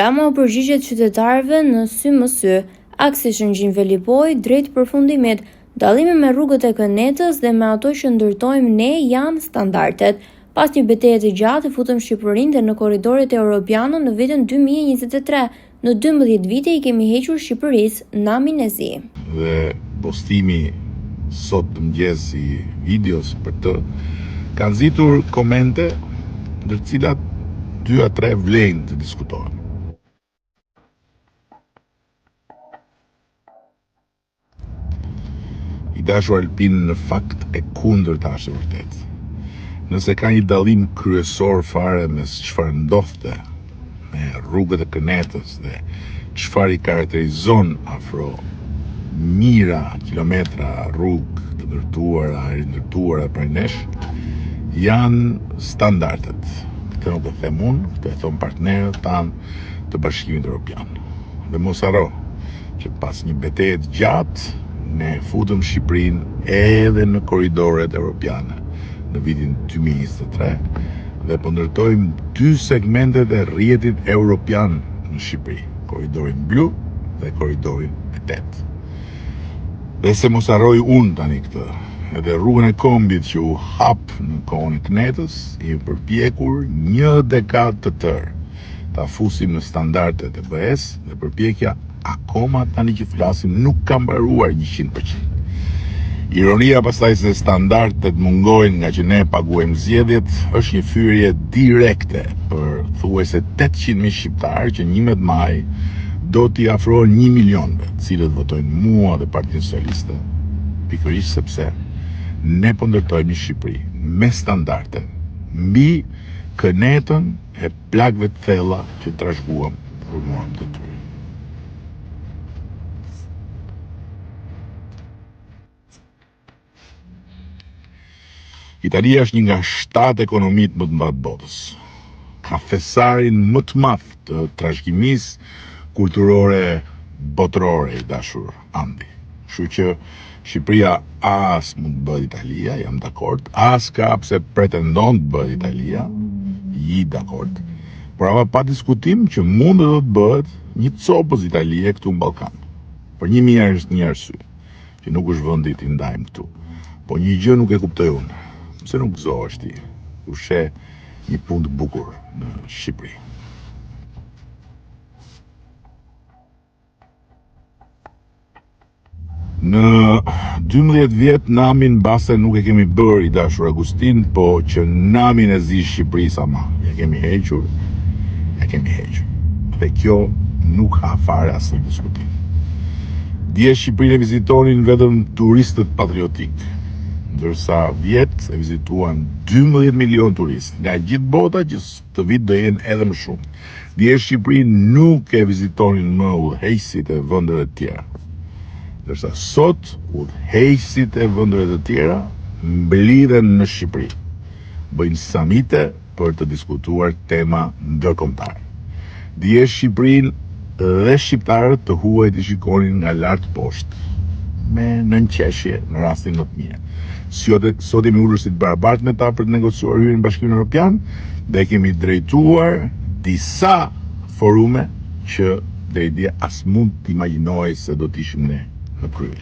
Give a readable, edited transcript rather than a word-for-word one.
Rama u përgjigjet qytetarëve në sy më sy, Aksi Shëngjin-Velipojë drejt përfundimit, dallimi me rrugët e kënetës dhe me ato që ndërtojmë ne janë standardet. Pas një beteje të gjatë e futëm Shqipërinë dhe në korridoret europiane në vitin 2023, në 12 vite i kemi hequr Shqipërisë namin e zi. Dhe postimi sot në mëngjes i videos për të ka nxitur komente ndër të cilat dy a tre vlejnë të diskutohen. I dashur Alpin në fakt e kundërta është e vërtetë. Nëse ka një dallim kryesor fare mes çfarë ndodhte me rrugët e kënetës dhe çfarë i karakterizon afro mijëra kilometra rrugë të ndërtuara e rindërtuara prej nesh, janë standardet. Këtë nuk e them unë, këtë e thonë partnerët tanë të Bashkimit Europian. Dhe mos harro që pas një beteje të gjatë, ne futëm Shqipërinë edhe në korridoret europiane në vitin 2023 dhe po ndërtojmë dy segmentet e rrjetit europian në Shqipëri, korridorin blu dhe korridorin e 8. Dhe se mos harroj unë tani këtë, edhe rrugën e kombit që u hap në kohën e kënetës, jemi përpjekur një dekadë të tërë ta fusim në standardet e BE-së dhe përpjekja akoma tani që flasim nuk ka mbaruar 100%. Ironia pastaj se standardet mungojnë nga që ne paguajmë zgjedhjet është një fyerje direkte për thuajse 800.000 shqiptarë që 11 maj do t'i afrohen 1 milionëve, të cilët votojnë mua dhe Partinë Socialiste, pikërisht sepse ne po ndërtojmë një Shqipëri me standarde mbi kënetën e plagëve të thella që trashëguam kur morëm detyrën. Italia është një nga shtatë ekonomitë më të mëdha të botës. Ka thesarin më të madh të trashëgimisë kulturore botërore, i dashur Andi. Kështu që Shqipëria as mund të bëhet Italia, jam dakord, as ka pse pretendon të bëhet Italia, ji dakord. Por ama pa diskutim që mund dhe do të bëhet një copëz Italie këtu në Ballkan. Për një mijë është një arsye, që nuk është vendi t'i ndajmë këtu. Po një gjë nuk e kuptoj unë. Pse nuk gëzohesh ti kur sheh një punë të bukur në Shqipëri? Në 12 vjet namin mbase nuk e kemi bërë i dashur Agustin, po që namin e zi Shqipërisë ama, ja kemi hequr, ja kemi hequr. Dhe kjo nuk ka fare asnjë diskutim. Dje Shqipërinë e vizitonin vetëm turistët patriotikë, ndërsa vjet e vizituan 12 milion turistë nga gjithë bota që këtë vit do jenë edhe më shumë. Dje Shqipërinë nuk e vizitonin më udhëheqësit e vendeve të tjera. Ndërsa sot udhëheqësit e vendeve të tjera mblidhen në Shqipëri. Bëjnë samite për të diskutuar tema ndërkombëtare. Dje Shqipërinë dhe shqiptarët të huajt i shikonin nga lart poshtë, me nënqeshje në rastin më të mirë. Sot, sot jemi ulur si të barabartë me ta për të negociuar hyrjen në Bashkimin Evropian dhe kemi drejtuar disa forume që deri dje as mund të imagjinohej se do të ishim ne në krye.